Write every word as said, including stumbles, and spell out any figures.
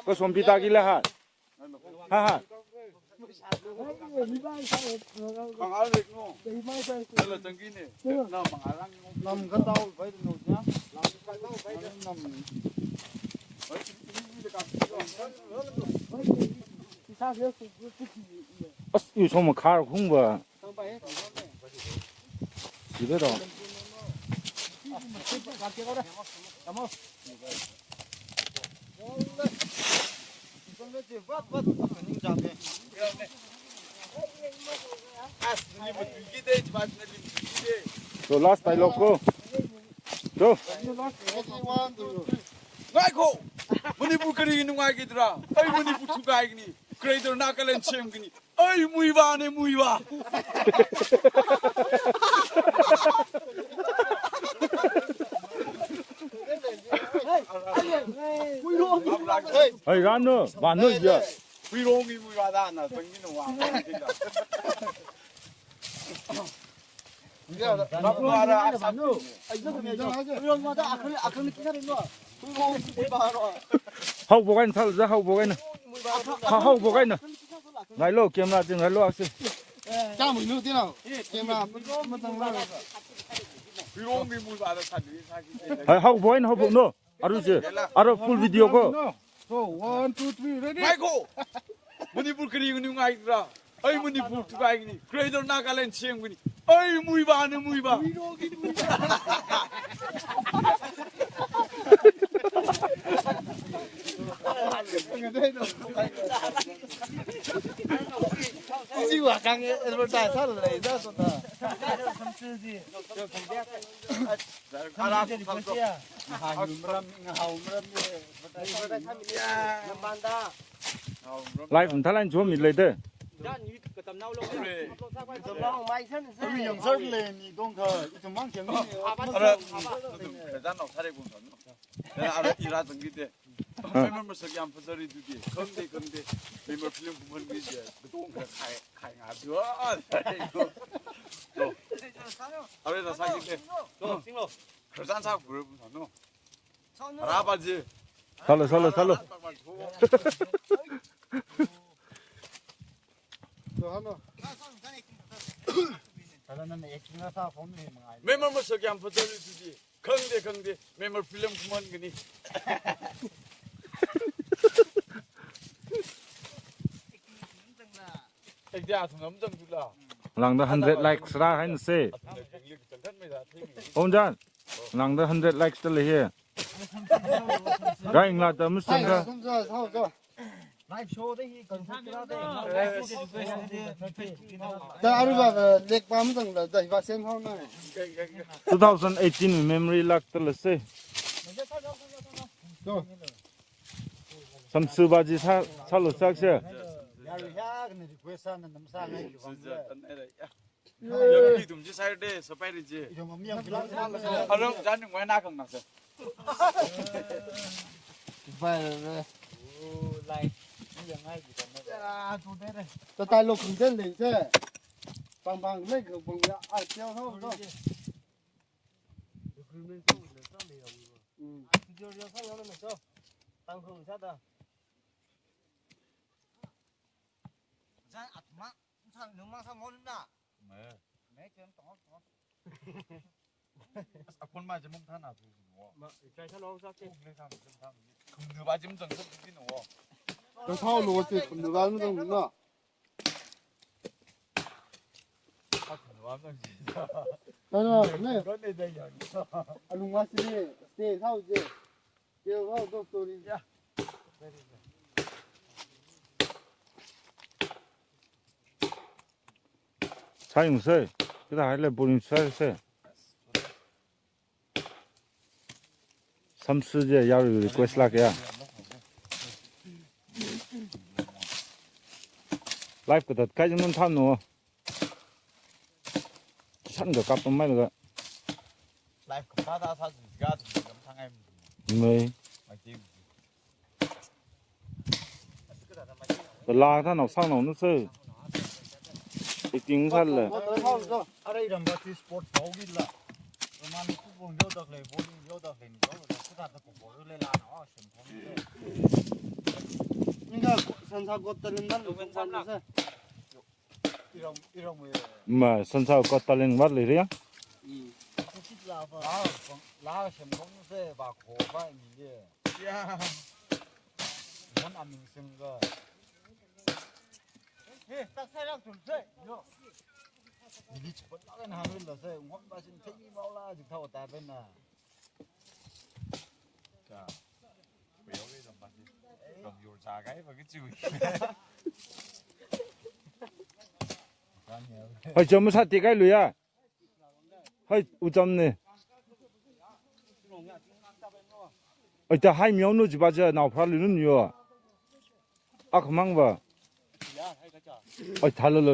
Ko sompi ta kila ha. Ha ha. Kangal lek no. Kala tangki ne. Na mangalang no. Nam katau bai no ya. Nam. As, yu soma khar khung ba. Sida dong. So last dialogue ko. So. Ngaikho. Manipur kali nungai kidra. Ai Manipur thukai kini. Greater Nagaland semkini. Ai, muivāne, muivā. Hai, rānu, vānu ya. Huirongwui muivā da na, tangki na wa. Haophok eina sālu, haophok eina. Ha, haophok eina. Ngailo, camera chi ngailo aksi. Hai, haophok eina, haophok no. Aru chi. Aru full video ko. So, one, two, three, ready? Michael! Manipur kali nungai kidra. Ai Manipur thukai kini. Greater Nagaland semkini. Ai muivāne, muivā. Isi wa kang advertise sālala, ida sona. Live mathālāk eina chom mi leida. Ara, ara, ira zangkite. Member masak yam fazari dudi. Khangde, khangde. Member film kumon mi je. Katong ka khai, khai nga ju. Are na sākite. Khazan sa guru no. Raba ji. Sālu, sālu, sālu. Member masak yam fazari dudi. Khangde, khangde. Member film kumon kani. Lāngda hundred likes rāhaina se. Omjan. Lāngda hundred likes da lei he. Gai ngla da musang ga. Live show da hi kan sa de. Da aruba lek pam dang da, da hi ba sem hao na. Two thousand eighteen memory lak da la se. Samsu ba ji sa, sālu sak se. Yari ya kan request sa na nam sa ngai ki bang. Yaki tum ji sai de, sapai ri ji. Aram jan ngai na kang na se. Bai re. Lai. Ni yang ngai ji kan na. Ya, tu de re. Ta tai lo kun den le se. Bang bang le ko bang ya, ai piao ho to. Agreement sa le sa le ya. Mm. Video ya sa ya na so. Tang khong sa da. Jan atma. Sang nung mang sa mon na. Me. Me chen tong tong. Akon ma jemong thana tu no. Ma, chai thana sa ke. Ne thana jemong thana. Khumnu ba jemong jang sa tu no. Ka thao lo che khumnu ba jemong jang na. Khumnu ba jemong jang. Na na ne. Ko ne da ya. Alung ma si ne. Stay thao je. Stay thao to story. Ya. Sai ngu sai, kita hai le boring sai sai. Samsu je ya request lak ya. Live katat kai jang tham no. San ga kap mai ga. Live kapa da sa ga ga thang ai. Mai. Mai ti. La ta nao sang nao nu se. Acting sa le. Ara iram ba ti sports bau gi la. Man football yodakle, bowling yodakle ni yodakle, kuta ta football le la na, oh, shem thong se. Inga sansa got talent dan, Logan Samlak. Iram, iram we. Ma, sansa got talent wat le ria. Kusit la ba. La, la shem thong se ba ko ba ni ye. Ya. Mon aming sing ga. Eh, tak sai rak tul se. Yo. Ili chipot la kan hamil la se, ngon ba sin thei mau la jik thau ta pen na. Cha. Kuyo ni dong ba sin. Dong yur cha kai ba ki chui. Hai, jam sa ti kai lu ya. Hai, u jam ne. Ai, ta hai miau nu jiba ja, nao phra lu nun yo. Ak mang ba. Ai, tha lo lo.